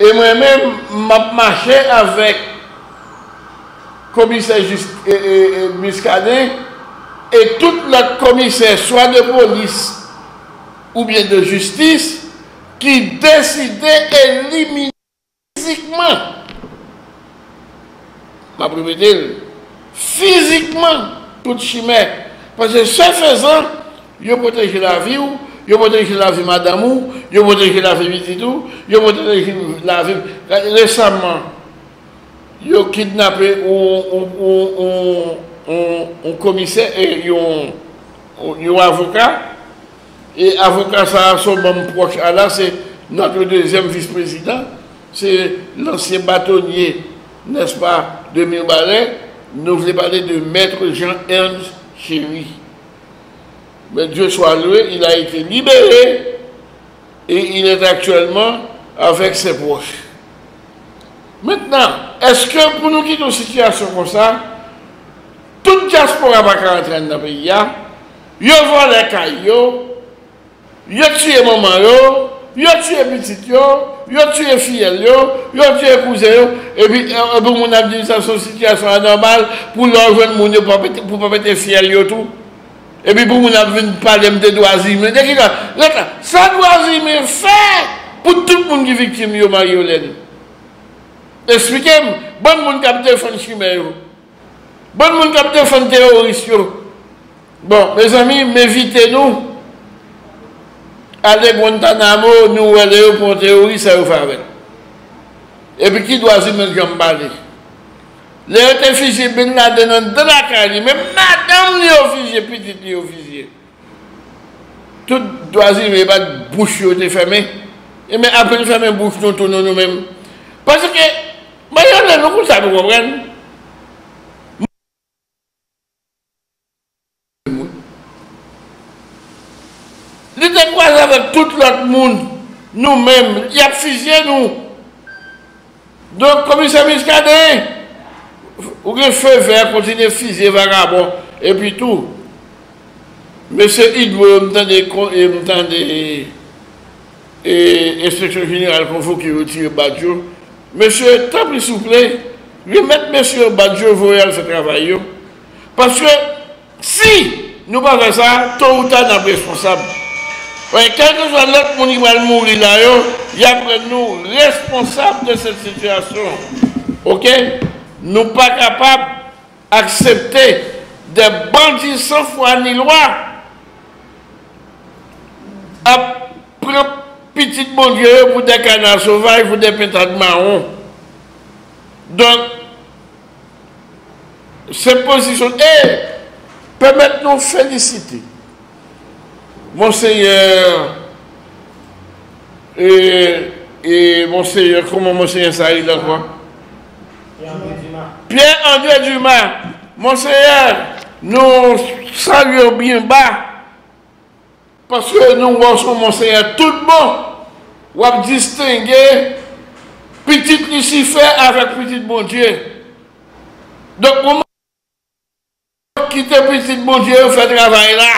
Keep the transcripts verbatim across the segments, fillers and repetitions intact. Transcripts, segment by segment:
E mwen menm, m ap mache avèk komisè Jis- e, e, e, Muscadin e tout lòt komisè, swa de polis oubyen de jistis, ki deside elimine fizikman, m ap repete l, fizikman, tout chimè. Paske se fezan, yo pwoteje lavi w, yo pwoteje lavi madanm ou, yo pwoteje lavi pitit ou, yo pwoteje lavi. Resaman, yo kidnape yon, yon, yon, yon, yon, yon komisè, e yon, yon avoka. E avoka sa a, se yon manm pwòch a la, se notre deuxième vice-président, se lansyen batonye, nèspa, de Mibalè, nou vle pale de Maître Jean Ernst Chéry. Mais Dieu soit loué, il a été libéré et il est actuellement avec ses proches. Mentnan, èske pou nou kite yon sitiyasyon konsa, tout dyaspora pa ka rantre anndan peyi a, yo vòlè kay yo, yo tiye manman yo, yo tiye pitit yo, yo tiye fiyèl yo, yo tiye kouzen yo, epi, epi moun ap di sa se yon sitiyasyon anòmal pou lè w jwenn moun yo pou pa pete, pou pa pete fyèl yo tou. Epi pou moun ap vin pale m de dwa imen. De ki dwa? Rete la. Sa dwa imen fè pou tout moun ki viktim yo, Marie Yolène? Eksplike m. Bann moun k ap defann chimè yo. Bann moun k ap defann teworis yo. Bon, mezanmi, m envite nou ale Guantanamo, nou wè lè yo pran teworis sa yo fè avè l. Epi ki dwa imen k janm pale? Lè yo te fizye Bin Laden anndan lakay li, menm madanm li yo fizye, pitit li yo fizye. Tout dwa imen, e pa t bouch yo te fèmen? Ebyen, aprann fèmen bouch nou tou, nou, nou menm. Paske, Marie Yolène, nou konn sa nou konprann. Li te kwaze avèk tout lòt moun, nou menm, y ap fizye nou. Donk, komisè Muscadin, ou gen fe vè, kontinye fizye vagabon. Epi tou, mesye Idro, m tande, m tande, e, enspeksyon jeneral konvoke yo tire badj yo. Mesye, tanpri, souple, remèt mesye yo badj yo, voye al fè travay yo. Paske, si nou pa fè sa, to ou ta n ap responsab. Paske kèlkeswa lòt moun ki pral mouri la yo, y ap rann nou responsab de cette situation. Oke? Nou pa kapab aksepte de bandi san fwa ni lwa ap pran pitit Bondye yo pou de kana sovaj, pou de pentad mawon. Donk, se pozisyon, e pèmèt nou felisite Monseyè, e, e Monseyè, kòman Monseyè sa rele ankò? Pierre André Dumas. Pierre André Dumas. Monseyè, nou salye w byen ba. Paske nou wè w se yon monseyè tout bon, w ap distenge pitit Lisifè avèk pitit Bondye. Donk, moman kite pitit Bondye yo fè travay la,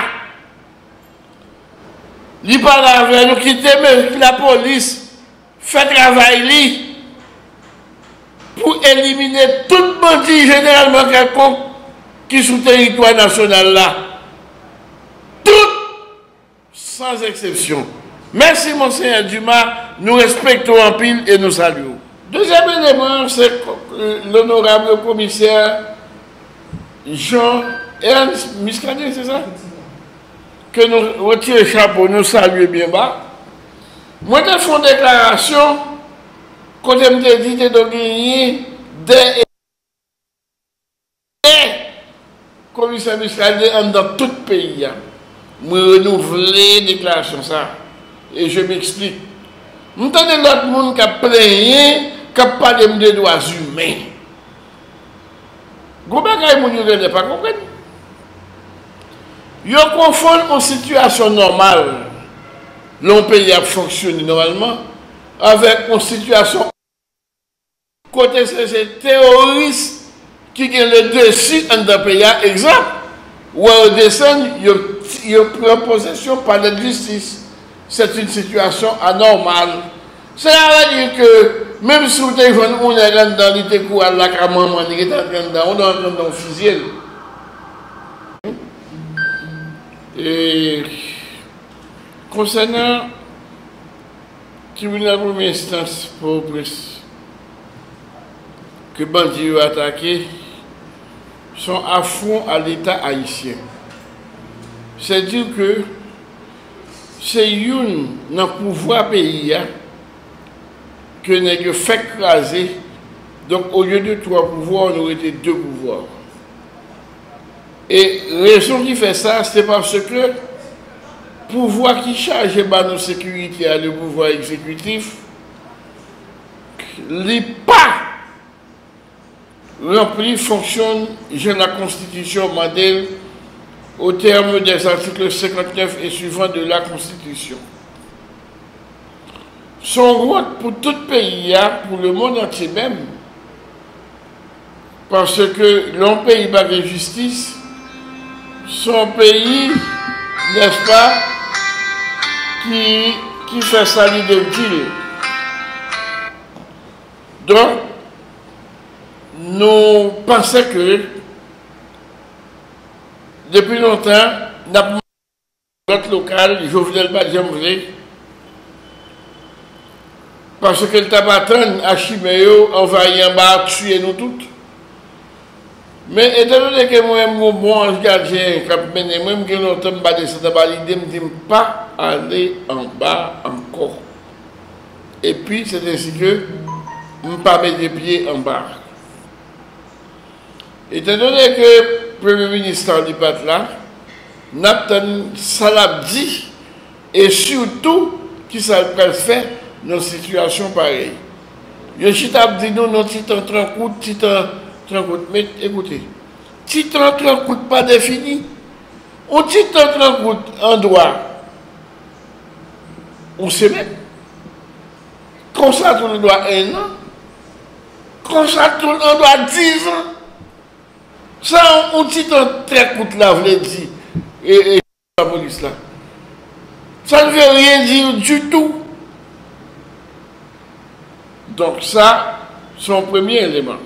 li pale avè nou, kite men lapolis fè travay li pou elimine tout bandi jeneralman kèlkonk ki sou teritwa nasyonal la. Tout, san eksepsyon. Mèsi, Monseyè Dumas, nou respekte w anpil e nou salye w. Dezyèm eleman, se ko-, Lonorab Komisè Jean Ernst Muscadin, se sa? Ke nou retire chapo, nou salye byen ba. Mwen te fè yon deklarasyon kote m te di te dwe genyen de komisè Muscadin anndan tout peyi a. Mwen renouvle deklarasyon sa. E je m'explique. M tande lòt moun k ap plenyen, k ap pale m de dwa imen. Gon bagay moun yo genlè pa konprann. Yo konfonn yon sitiyasyon nòmal, lè yon peyi ap fonksyone nòmalman, avèk yon sitiyasyon kote se, se teworis ki gen ledesi anndan peyi a. Egzanp, wè yo desann, yo, yo pran posesyon palè de jistis. C'est une situation anormale. Cela veut dire que Menm si w te jwenn yon nèg anndan, li te kou al lakay manman li, li te antre anndan, ou te antre anndan, ou fizye l. E konsènan tribinal premye enstans Pòtoprens ke bandi yo atake, se yon afwon a Leta ayisyen. Sètadi ke se youn nan pouvwa peyi a ke nèg yo fèk kraze. Donk, olye de twa pouvwa, nou rete de pouvwa. E rezon ki fè sa, se paske pouvwa ki chaje ba nou sekirite a, le pouvwa egzekitif, li pa ranpli fonksyon jan la Konstitisyon mande l, au terme des articles cinquante-neuf et suivants de la Constitution. Se yon wont pou tout peyi a, pou le monde entier menm, paske lè yon peyi pa gen jistis, se yon peyi, nèspa, ki, ki fè sa li devni. Donk, nou panse ke depi lontan, n ap mande lòt lokal, Jovenel pa t janm vle, paske l t ap atann Achimen yo anvayi anba a, tiye nou tout. Men, etandone ke mwen, m gon bon anj gadyen k ap mennen mwen, m gen lontan m pa desann anba lide, m di m pa ale anba ankò. Epi, se ensi ke m pa mete pye anba. Etandone ke Premye Minis la li pa t la, n ap tann sa l ap di, e sitou, kisa l pral fè nan sitiyasyon parèy. Yo chita ap di nou, non, ti tan trankout, ti tan trankout. Men, ekoute, ti tan trankout pa defini. Yon ti tan trankout an dwa, yon semèn. Konsa tou, l dwa en an. Konsa tou, l dwa diz an. Sa yon, yon ti tan trè kout la vle di, e, e, lapolis la. Ça ne veut rien dire du tout. Donk, sa, se yon premye eleman.